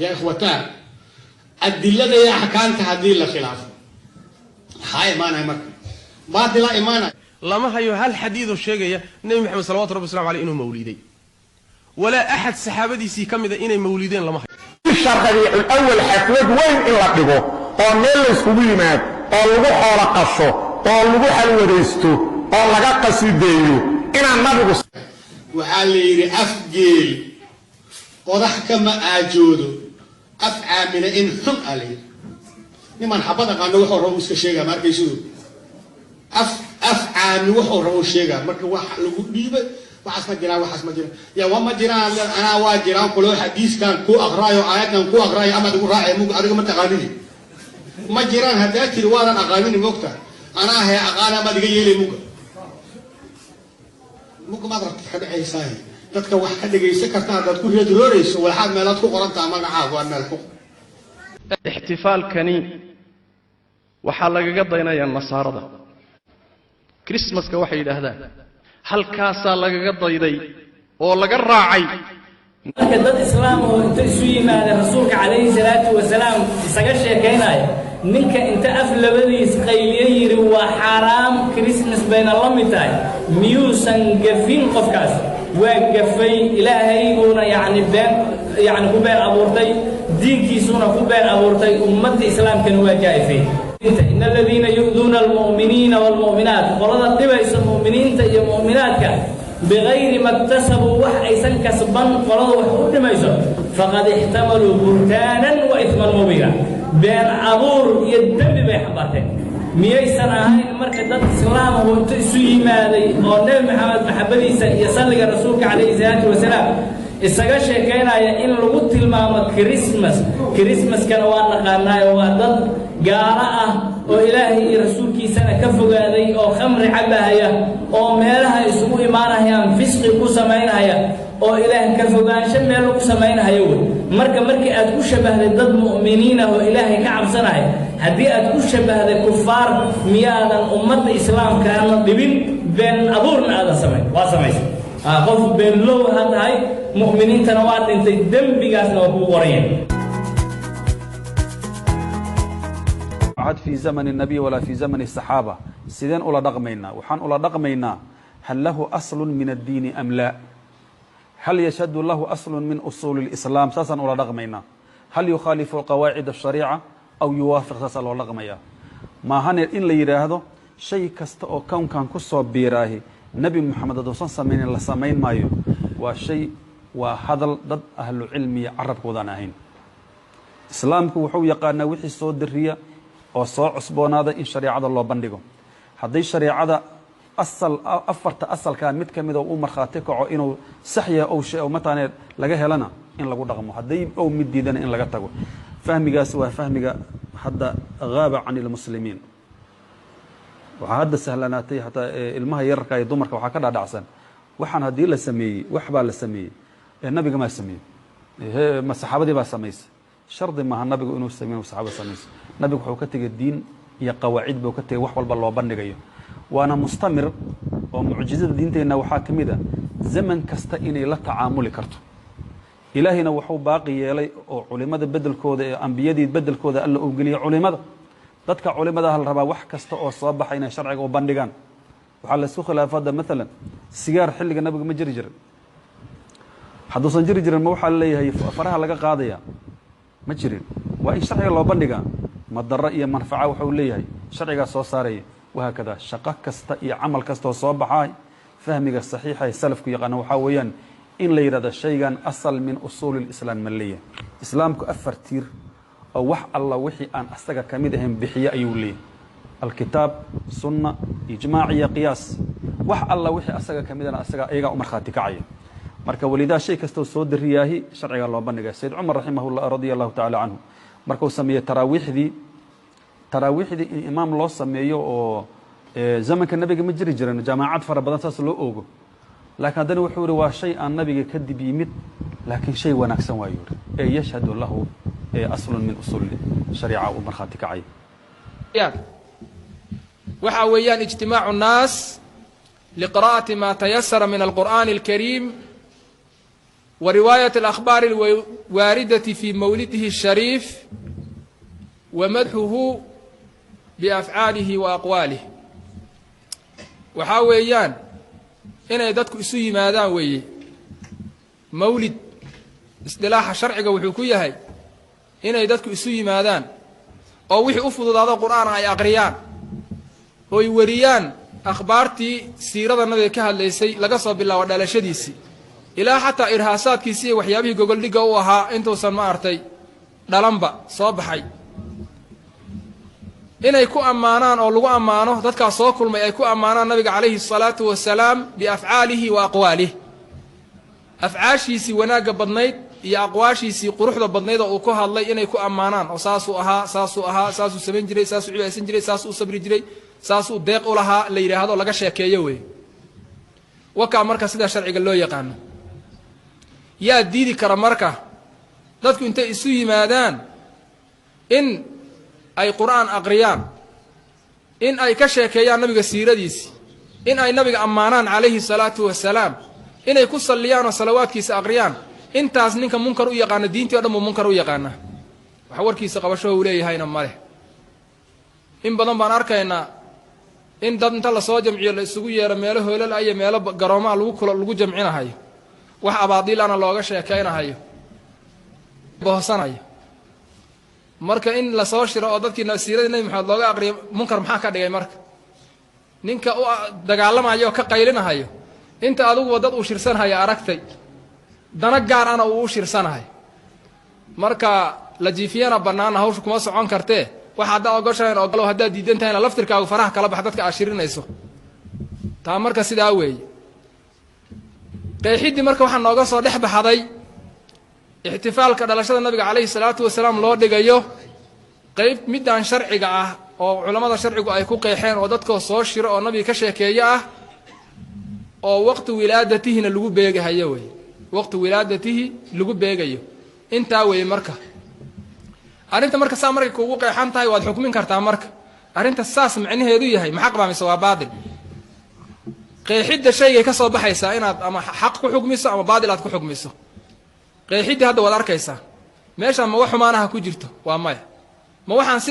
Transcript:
Yaa ikhwataa, adilada iyo axkaamta haddii la khilaafo, maxaa imaanaya? Marka baatilaa imaanaya. Lama hayo hal xadiidoo sheegaya Nebi Maxamed salawatu rabbi waslamu aleyh inuu mawliday, walaa axad saxaabadiisii ka mida inay mawlideen lama hayo. Bisha Rabiicul Awal xaflad weyn in la dhigo oo meel layskugu yimaado oo lagu xoolo qasho oo lagu xalwadaysto oo laga qasideeyo inaan Nabigu Waxaa la yidhi, af geel qodax kama aajoodo, af caamina in xun aa la yidhi. Nimaan xabad aqaano wuxuu rabo iska sheegaa. Ma arkaysidu af af caami wuxuu rabo sheegaa. Marka wax lagu dhiibay, waxaas ma jiraan, waxaas ma jiraan, ya waa ma jiraan, anaa waa jiraan kuloo xadiiskan ku aqraayo, aayaddan ku aqraayo, amaad igu raacay mug. Adiga ma taqaanini, ma jiraan haddaa tiri, waadan aqaanini, moogta anaa hee aqaana, amaad iga yeelay muga muga maad rabtid ka dhacaysaa. Dadka wax ka dhegaysan karta haddaad ku reedroorayso, walxaad meelaad ku qorantaa magacaagu waa meel ku Ixtifaalkani waxaa lagaga daynayaa Nasaarada. Christmaska waxay yidhaahdaan halkaasaa lagaga dayday oo laga raacay. Marka dad Islaam oo inta isu yimaada Rasuulka calayhi salaatu wasalaam isaga sheekaynaya, ninka inta af labadiis qayliye yidhi waa xaaraam, Christmas bayna la mid tahay, miyuusan gafin? Qofkaas waa gafay. Ilaahay buuna yacni been, yacni ku been abuurtay, diinkiisuuna ku been abuurtay, ummadda Islaamkana waa jaa'ifay. إن الذين يؤذون المؤمنين والمؤمنات, qolada dhibaysa mu'miniinta iyo mu'minaadka, بغير ما اكتسبوا, wax aysan kasban qolada wax u dhimayso, فقد احتملوا بهتانا وإثما مبينا, been abuur iyo dembi bay xambaarteen. Miyaysan ahayn marka dad Islaam ahu inta isu yimaaday oo Nebi Maxamed maxabadiisa iyo salliga Rasuulka calayhi salaatu wasalaam isaga sheekaynaya in lagu tilmaamo Christmas? Christmaskana waa naqaanaayo, waa dad gaalo ah oo Ilaahay iyo Rasuulkiisana ka fogaaday oo khamri cabahaya oo meelaha isugu imaanayaan fisqi ku samaynaya oo Ilaah ka fogaansho meel lagu samaynahayo wey. Marka markii aad ku shabahday dad mu'miniin ah oo Ilaahay ka cabsanaya, haddii aad ku shabahday kufaar, miyaadan ummadda Islaamkaana dhibin, been abuurna aadan samayn? Waa samaysay. Qof beenlow ha tahay, mu'miniintana waa dhintay, dembigaasna waa kugu qoran yahay. Cad في زمن النبي ولا في زمن الصحابة. Sideen ula dhaqmaynaa? Waxaan ula dhaqmaynaa: هل له أصل من الدين أم لا؟ هل يشهد له أصل من أصول الإسلام? Saasaan ula dhaqmaynaa. هل يخالف قواعد الشريعة أو يوافق? Saasaa loo dhaqmaya. Maahane in la yidhaahdo shay kasta oo kownkan ku soo biiraahi Nebi Moxamed hadduusan samaynin la samayn maayo, waa shay, waa hadal dad ahlu cilmiya carabkoodaan ahayn. Islaamku wuxuu yaqaanaa wixii soo dariya oo soo cusboonaada in shareecada loo bandhigo. Hadday shareecada asal afarta asalkaa mid ka mida u markhaati kaco inuu sax yahay ow mataqaanee laga helana, in lagu dhaqmo. Hadday ow mid diidana, in laga tago. Fahmigaas waa fahmiga hadda غاب عن المسلمين. Waxaa hadda sahlanaatay hataa ilmaha yararka iyo dumarka waxaa ka dhaadhacsan waxaan haddii la sameeyey, wax baa la sameeyey, Nabiga maa sameeyey, ma saxaabadii baa samaysay. Shardi maaha Nabigu inuu sameyn, saxaabada samayso. Nabigu wuxuu ka tegey diin iyo qawaacid buu ka tegey, wax walba loo bandhigayo, waana mustamir. Oo mucjizada diinteenna waxaa ka mid a zaman kasta inay la tacaamuli karto. Ilaahayna wuxuu baaqi yeelay oo culimada bedelkooda ee ambiyadii bedelkooda Alla uu geliyey culimada. Dadka culimada la rabaa wax kasta oo soo baxa inay sharciga u bandhigaan. Waxaa laisku khilaafa hadda, maalan, sigaar xilliga Nabiga ma jiri jirin? Hadduusan jiri jirin, ma waxaa laleeyahay faraha laga qaadaya? Ma jirin. Waa in sharciga loo bandhigaa madaro iyo manfaca waxau leeyahay, sharcigaa soo saaraya. Wahaakada shaqo kasta iyo camal kasta oo soo baxay, fahmiga saxiixa ee salafku yaqaana waxaa weeyaan in la yidhahdo shaygan asal من أصول الإسلام ma leeyahay. Islaamku afar tiir oo wax alla wixii aan asaga ka mid ahayn bixiye ayuu leeyahay: alkitaab, sunna, ijmaac iyo qiyaas. Wax alla wixii asaga ka midana asaga iyagaa u markhaati kacaya. Marka walidaa shay kastoo soo dariyaahi sharcigaa loo bandhigaya. Sayid Cumar raximah llah radia allahu tacala canhu markuu sameeyey taraawiixdii in imaam loo sameeyo oo zamanka Nabiga ma jiri jirin jamaacad fara badan saas loo oogo, laakiin haddana wuxuu yihi waa shay aan Nabiga kadib yimid, laakiin shay wanaagsan waa yuri ee يشهد له أصل من أصول الشريعة uu markhaati kacay. Waxa weeyaan اجتماع الناس لقراءة ما تيسر من القرآن الكريم. Wa riwaayat alakhbaari alwaaridati fi mawlidihi ashariif wa madxuhu biafcaalihi wa aqwaalih. Waxaa weeyaan inay dadku isu yimaadaan weeye. Mawlid isdilaaxa sharciga wuxuu ku yahay inay dadku isu yimaadaan oo wixii u fududaado qur'aana ay aqriyaan, oy wariyaan akhbaartii siirada nabiga ka hadlaysay, laga soo bilaabo dhalashadiisii ilaa xataa irhaasaadkiisii iyo waxyaabihii gogoldhigga u ahaa intuusan ma artay dhalanba soo baxay, inay ku ammaanaan oo lagu ammaano dadkaas soo kulmay ay ku ammaanaan nabiga calayhi asalaatu wasalaam biafcaalihi wa aqwaalih, afcaashiisii wanaagga badnayd iyo aqwaashiisii quruxda badnayd oo uu ku hadlay inay ku ammaanaan, oo saasuu ahaa, saasuu ahaa, saasuu samayn jiray, saasuu cibaadaysan jiray, saasuu u sabri jiray, saasuu deeq u lahaa, la yidhaahdo, laga sheekeeyo wey. Wakaa marka sidaa sharciga loo yaqaano. Yaa diidi kara marka dadku intay isu yimaadaan in ay qur-aan aqriyaan, in ay ka sheekeeyaan nabiga siiradiisii, in ay nabiga ammaanaan calayhi salaatu wasalaam, inay ku salliyaan oo salawaadkiisa aqriyaan? Intaas ninka munkar u yaqaana, diintii o dhan buu munkar u yaqaanaa, wax warkiisa qabashaho uu leeyahayna ma leh. In badan baan arkaynaa in dad inta lasoo jamciyo, la isugu yeero meelo hoolal ah iyo meelo garoomaa lagu kula lagu jamcinahayo, wax abaadiilana looga sheekaynahayo, bohsanayo. Marka in lasoo shiro oo dadkii siiradii Nebi Maxamed looga aqriyo munkar maxaa ka dhigay? Marka ninka u dagaalamayo oo ka qaylinahayo, inta adiguba dad uu shirsanhaya aragtay, dana gaar ana uu u shirsanahay, marka la jiifiyana bannaana, hawsha kuma socon kartee. Wax haddaa ogoshahayn ogolow, haddaad diidan tahayna laftirkaagu faraha kala bax dadka aad shirinayso. Taa marka sidaa weeye qeexiddii. Marka waxaa nooga soo dhex baxday ixtifaalka dhalashada nabiga calayhi salaatu wasalaam loo dhigayo qeyb middan sharciga ah oo culammada sharcigu ay ku qeexeen, oo dadkoo soo shiro oo nabiga ka sheekeeyo ah, oo waqti wilaadatihina lagu beegahayo wey, waqti wilaadatihi lagu beegayo. Intaa weeye marka arrinta. Marka saa markay kugu qeexan tahay, waad xukmin kartaa. Marka arrinta saas macnaheedu yahay, ma xaq baa mise waa baatil? Qeexidda shaygay ka soo baxaysaa inaad ama xaq ku xukmiso ama baatil aad ku xukmiso. Qeexiddii hadda waad arkaysaa meeshaan. Ma wax xumaanaha ku jirto? Waa maya. Ma waxaan